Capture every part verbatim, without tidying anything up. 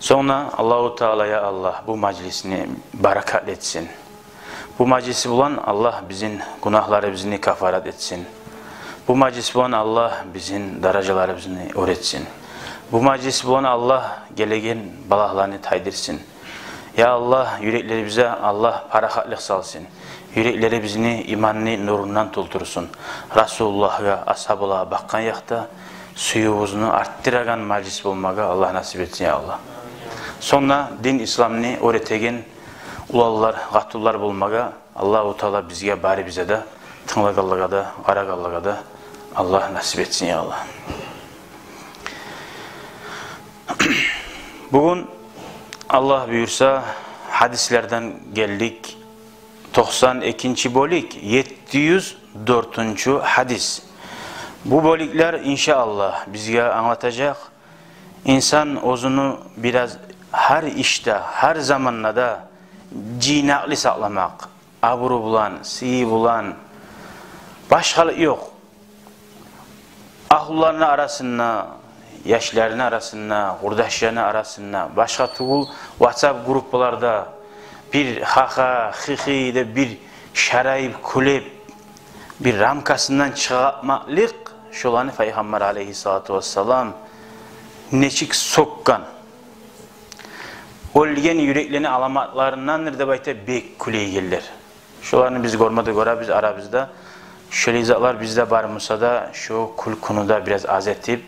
Сонг да Аллагьу Таала, я Аллагь, бу мажлисни баракатлы этсин. Бу мажлис булан Аллагь бизин гюнагьларыбызны кафарат этсин. Бу мажлис булан Аллагь бизин даражаларыбызны оьр этсин. Бу мажлис булан Аллагь гелеген балагьланы тайдырсын. Я Аллагь, юреклерибизге Аллагь парахатлыкъ салсын. Юреклерибизни иманны нурундан толтурсун. Расулуллагьгъа, асгьабалагъа бакъгъан якъда сюювюбюзню артдырагъан мажлис болмагъа Аллагь насип этсин, я Аллагь. Сонг да дин исламны оьр этеген уланлар, къатынлар болмагъа Аллагьу Таала бизге, барыбызгъа да, тынглагъанлагъа да, къарагъанлагъа да Аллагь насип этсин, я Аллагь. Бугюн, Аллагь буюрса, гьадислерден гелдик токъсан экинчи бёлюк, етти юз дёртюнчю гьадис. Бу бёлюклер, иншааллагь, бизге англатажакъ инсан оьзюню бираз гьар ишде, гьар заманда да жыйнакълы сакъламакъ, абуру булан, сыйы булан, башгъалыкъ ёкъ. Агьлюлерини арасында, яшларыны арасында, къурдашларыны арасында, башгъа тюгюл WhatsApp группаларда бир гьа-гьа, хы-хы деп, бир шарайып, кюлеп, бир рамкасындан чыгъармакълыкъ, шоланы Пайхаммар алейгьиссалату вассалам нечик сёкген. Оьлген юреклени аламатларындандыр деп айта бек кюлейгенлер. Шоланы биз гёрме де гёребиз арабызда. Шолай затлар бизде бар буса да, шо кюлкюню де бираз аз этип,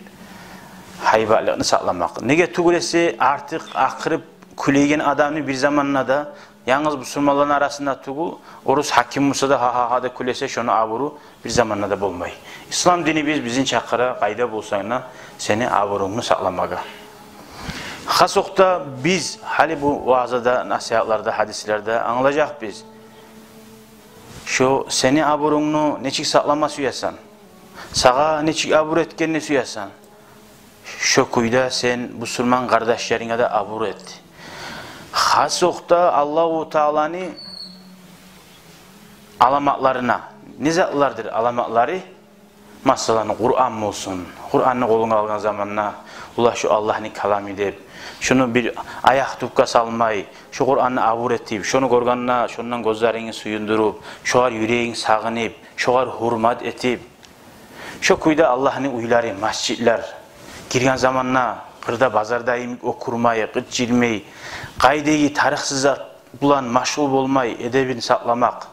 гьайбатлыкъны сакъламакъ. Неге тюгюл эсе, артыкъ акъырып кюлейген адамны бир заманда да, янгыз бусурманланы арасында тюгюл, орус гьаким буса да гьа-гьа-гьа деп кюлесе, шону абуру бир заманда да болмай. Ислам динибиз бизин чакъыра, къайда болсанг да, сени абурунгну сакъламагъа. Хас окъда биз гьали бу ваазада, насигьатларда, гьадислерде англажакъбыз. Шо сени абурунгну нечик сакълама сюесен? Сагъа нечик абур этгенни сюесен? Шо кюйде сен бусурман къардашларынга да абур эт. Хас окъда Аллагьу Тааланы аламатларына. Не затлардыр аламатлары? Масала, Къуран болсун. Къуранны къолунга алгъан заманда, улан, шо Аллагьны каламы деп, шону бир аякъ тюпге салмай, шо Къуранны абур этип, шону гёргенде, шондан гёзлерингни сююндюрюп, шогъар юрегинг сагъынып, шогъар гьюрмат этип, шо кюйде Аллагьны уьйлери, межитлер, гирген заманда къырда, базарда йимик оькюрмей, къычырмай, къайдагъы тарыкъсыз зат булан машгъул болмай, эдебин сакъламакъ.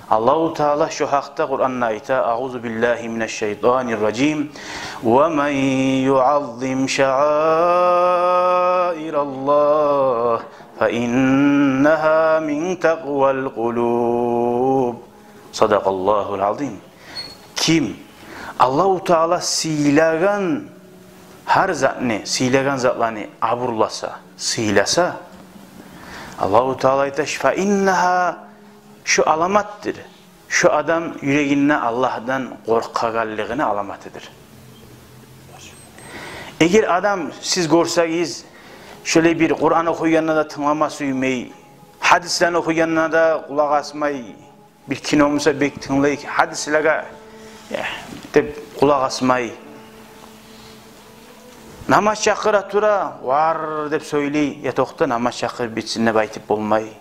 Аллагьу Таала шо гьакъда Къуранда айта: «Агъузу биллагьи минаш-шайтанир-ражим. Ва ман юаззим шааираллагь фа иннагьа мин такъвал къулуб». Садакъаллагьул азим. Ким Аллагьу Таала сыйлагъан гьар затны, сыйлагъан затланы абурласа, сыйласа, Аллагьу Таала айта: «Фа иннагьа», шо аламатдыр. Шо адам юрегинде Аллагьдан къоркъагъанлыгъыны аламатыдыр. Эгер адам, сиз гёрсегиз, шолай бир Къуран охуйгъанда да тынглама сюймей, гьадислени охуйгъанда да къулакъ асмай, бир кино буса бек тынглай, гьадислеге, э, деп къулакъ асмай, намаз чакъыра тура, вар деп сёйлей, я токъта, намаз чакъырып битсин деп айтып болмай.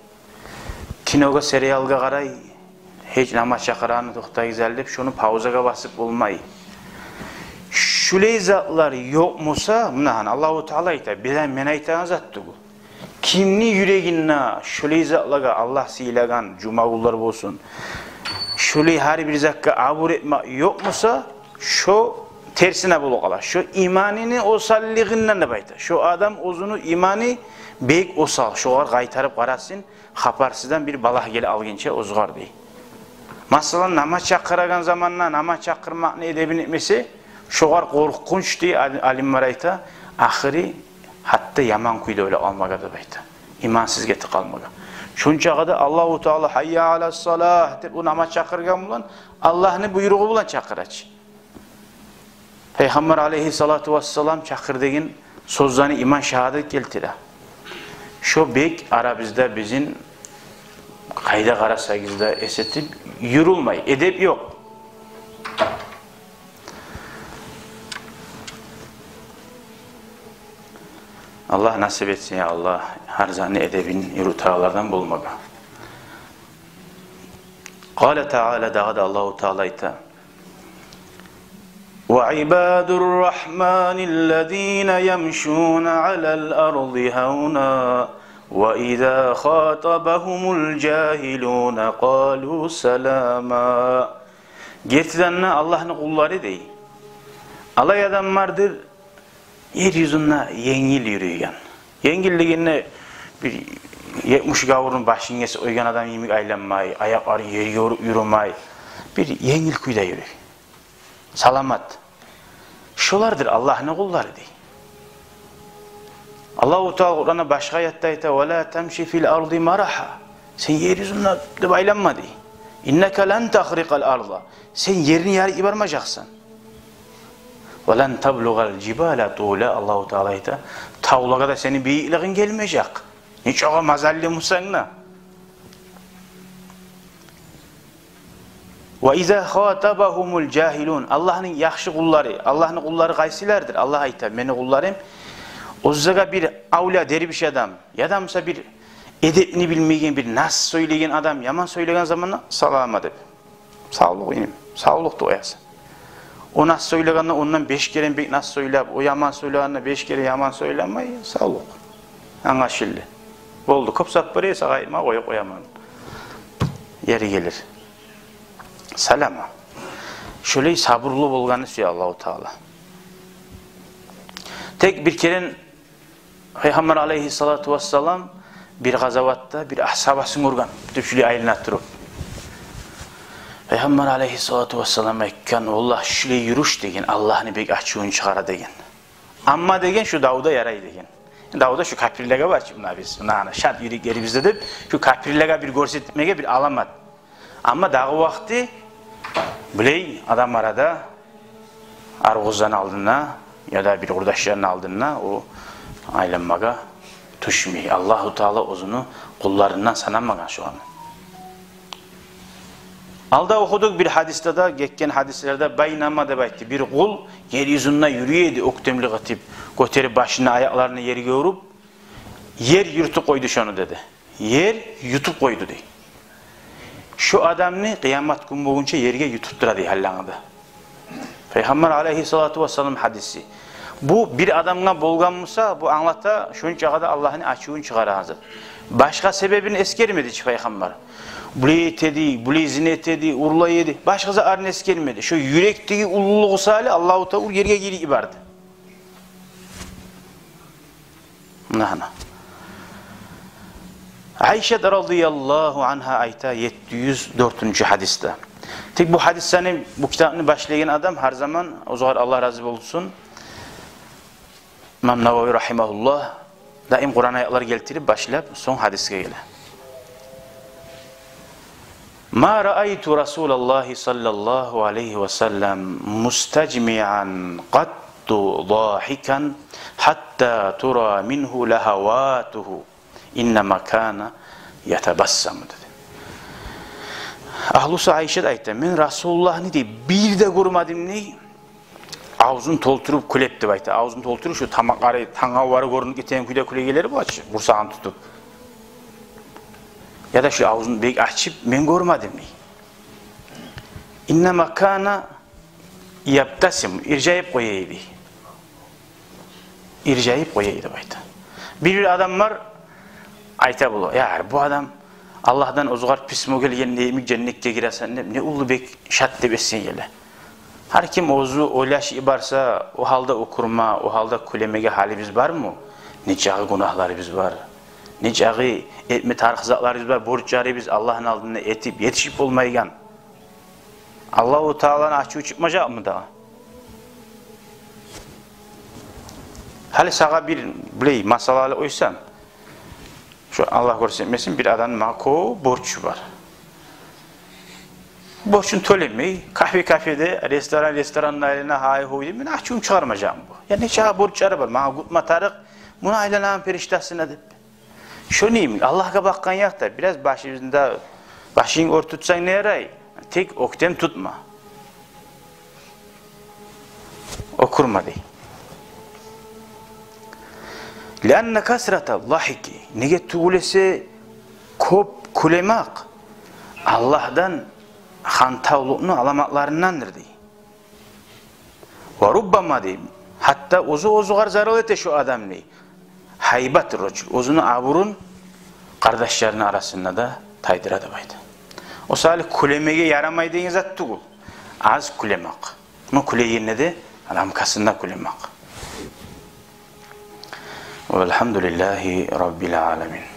Кинога, сериалгъа къарай, гьеч намаз чакъырагъанны токътагъыз гьали деп, шону паузагъа басып болмай. Шулай затлар ёкъ буса, муна гьана Аллагьу Таала айта, бир де мен айтагъан зат тюгюл. Кимни юрегинде шулай затлагъа, Аллагь сыйлагъан жумагюнлер болсун, шулай гьар бир затгъа абур этмек ёкъ буса, шо терсине болуп къала. Шо иманыны осаллыгъындан деп айта. Шо адам оьзюню иманы бек осал, шогъар къайтарып къарасын, хабарсыздан бир балагь геле алгъынча оьзюгер дей. Масала, намаз чакъырагъан заманда намаз чакъырмакъны эдебин этмесе, шогъар къоркъунч дей ал-, алимлер айта, ахыры гьатта яман кюйде оьле къалмагъа деп айта. Имансыз гетип къалмагъа. Шончагъа да Аллагьу Таала «Гьайя алас-салагь» деп о намаз чакъыргъан булан, Аллагьны буйругъу булан чакъыра чы. Пайхаммар алейгьиссалату вассалам чакъыр деген сёзлени иман шагьадат гелтире. Шо бек арабызда бизин, къайда къарасагъыз да, эс этип юрюлмей, эдеп ёкъ. Аллагь насип этсин, я Аллагь, гьар затны эдебин юрютегенлерден болмагъа. Къала Таала, дагъы да Аллагьу Таала айта: «وعباد الرحمن الذين يمشون على الأرض هونا وإذا خاطبهم الجاهلون قالوا سلاما». Гертиден де Аллагьны къуллары, дей, олай адамлардыр, ер юзюнде енгил юрюйген. Енгил дегенде, бир етмиш гавурну башын гесип къойгъан адам йимик айланмай, аякъларын ерге уруп юрюмей, бир енгил кюйде юрюй. Саламат. Шолардыр Аллагьны къуллары, дей. Аллагьу Таала Къуранда башгъа аятда айта: «ولا تمش في الأرض مرحا». Сен ер юзюнде деп айланма, дей. «إنك لن تخرق الأرض». Сен ерни ярып йибермежексен. «ولن تبلغ الجبال طولا». Аллагьу Таала айта, тавлагъа да сени бийиклигинг гелмежек, нечакъы мазаллы бусанг да. «وإذا خاطبهم الجاهلون». Аллагьны яхшы къуллары, Аллагьны къуллары къайсылардыр? Аллагь айта: «Мени къулларым, оьзлеге бир авлия дервиш адам, яда буса бир эдепни билмеген, бир нас сёйлеген адам яман сёйлеген заманда: „Салама“, – деп. „Савлукъ, иним, савлукъ“, – деп къоясан. О нас сёйлегенде ондан беш керен бек нас сёйлеп, о яман сёйлегенде беш керен яман сёйлемей: „Савлукъ. Англашылды. Болду, кёп зат бар эсе, сагъа айтма къоюп къояман“. Ери гелир. Салама. Шолай сабурлу болгъанны сюе Аллагьу Таала. Тек бир керен Пайхаммар алейгьиссалату вассалам бир къазаватда бир асгьабасын гёрген, битип шулай айлана туруп. Пайхаммар алейгьиссалату вассалам айтгъан: «Валлагь, шулай юрюш, – деген, – Аллагьны бек ачувун чыгъара», – деген. «Амма, – деген, – шу давда ярай», – деген. Давда шу капирлеге бар чы, муна биз, муна, ана, шат юрюйюк ерибизде деп, шу капирлеге бир гёрсетмеге бир аламат. Амма дагъы вакъти булай адам арада, ар-къызланы алдында яда бир къурдашланы алдында о айланмагъа тюшмей. Аллагьу Таала оьзюню къулларындан санамагъан шоланы. Алда охудукъ бир гьадисде де, гетген гьадислерде «байнама» деп айтды. Бир къул ер юзюнде юрюй эди, оьктемлик этип, гётерип башын, аякъларын ерге уруп, ер ютуп къойду шону, деди. Ер ютуп къойду, дей. Шо адамны къыямат гюн болгъунча ерге ютуп тура, дей, гьаллангы да. Пайхаммар алейгьиссалату вассалам гьадиси. Бу бир адамгъа болгъан буса, бу англата шончакъы да Аллагьны ачувун чыгъарагъан зат. Башгъа себебин эсгермеди чи Пайхаммар. Булай этеди, булай зина этеди, урлай эди. Башгъа затларын эсгермеди. Шо юрекдеги уллулугъу саялы Аллагьу Таала ерге гийирип йиберди. Муна, муна. Айшат радияллагьу ангьа айта, етти юз дёртюнчю гьадисде. Тек бу гьадислени, бу китапны башлагъан адам гьар заман, огъар Аллагь рази болсун, имам Нававий рагьимагьуллагь, даим Къуран аятлар гелтирип башлап, сонг гьадисге геле. «ما رأيت رسول الله صلى الله عليه وسلم مستجمعا قط ضاحكا حتى ترى منه لهواته إنما كان يتبسم», – деди. Агьлюсю Айшат айта: «Мен Расулуллагьны, – дей, – бир де гёрмедим, – дей, – авзун толтуруп кюлеп», – деп айта. Авзун толтуруп, шу тамакълары, тангавлары гёрюнюп гетеген кюйде кюлегенлери бар чы, къурсагъын тутуп. Яда шу авзун бек ачып мен гёрмедим, – дей. «إنما كان يبتسم», иржайып къоя эди. Иржайып къоя эди деп айта. Бир-бир адамлар айта бола: «Я, бу адам, Аллагьдан огъар письмо гелгенде йимик женнетге гиресен деп, не уллу бек шат», – деп эсине геле. Гьар ким оьзю ойлашып барса, о гьалда оькюрме, о гьалда кюлемеге гьалыбыз бармы? Нечакъы гюнагьларыбыз бар, нечакъы этме тарыкъ затларыбыз бар, борчларыбыз Аллагьны алдында этип етишип болмайгъан. Аллагьу Тааланы ачуву чыкъмажакъмы дагъы? Гьали сагъа бир булай масъаланы къойсам, шу, Аллагь гёрсетмесин, бир адамны магъа кёп борчу бар. Борчун тёлемей, кафе-кафеде, ресторан-ресторанда айлана, гьай-гьуй деп, мени ачувум чыгъармажакъмы бу? Я нечакъы борчлары бар, магъа гютме тарыкъ муну айланагъан периштасына деп. Шону йимик, Аллагьгъа бакъгъан якъда бираз башыбызны да, башынг оьр тутсанг не ярай? Тек оьктем тутма. Оькюрме, дей. Лианна касрата ддахики, неге тюгюл эсе кёп кюлемек Аллагьдан хантавлукъну аламатларындандыр, дей. Ва руббама, дей, гьатта оьзю оьзюгер зарал эте шо адам, дей. Гьайбат рражул, оьзюню абурун къардашларыны арасында да тайдыра деп айта. О саялы кюлемеге ярамай деген зат тюгюл аз кюлемек. Но кюлегенде де рамкасында кюлемек. Валгьамдулиллагьи раббил аламин.